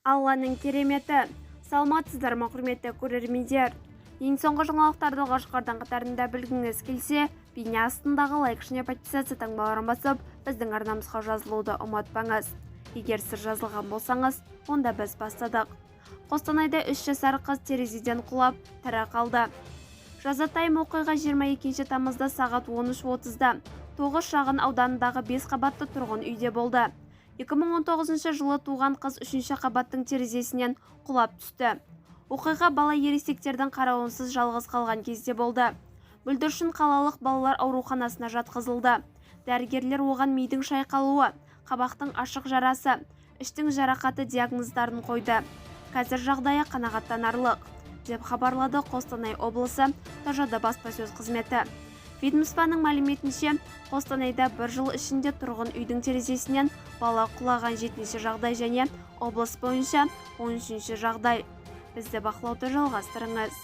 Алланың кереметі! Саламатсыздар ма, құрметті көрермендер! Ең соңғы жаңалықтарды алғашқылардың қатарында білгіңіз келсе, бейне астындағы лайк және подписаться таңбаларын басып, біздің арнамызға жазылуды ұмытпаңыз. Егер сіз жазылған болсаңыз, онда біз бастадық. Қостанайда 3 жасар қыз терезеден құлап, тірі қалды. Жазатайым оқиға 22 тамызда сағат 13:30-да Тоғыз шағын ауданындағы 5 қабатты тұрғын үйде болды. 2019 жылы туған қыз үшінші қабаттың терезесінен құлап түсті. Оқиға бала ересектердің қарауынсыз жалғыз қалған кезде болды. Бүлдіршін қалалық балалар ауруханасына жатқызылды. Дәрігерлер оған мидың шайқалуы, қабақтың ашық жарасы, іштің жарақаты диагноздарын қойды. Қазір жағдайы қанағаттанарлық, деп хабарлады Қостанай облысы ТЖД баспасөз қызметі. Ведомствоның мәліметінше, Қостанайда бір жыл ішінде тұрғын үйдің терезесінен бала құлаған жетінші жағдай және облыс бойынша 13-ші жағдай. Бізді бақылауды жалғастырыңыз.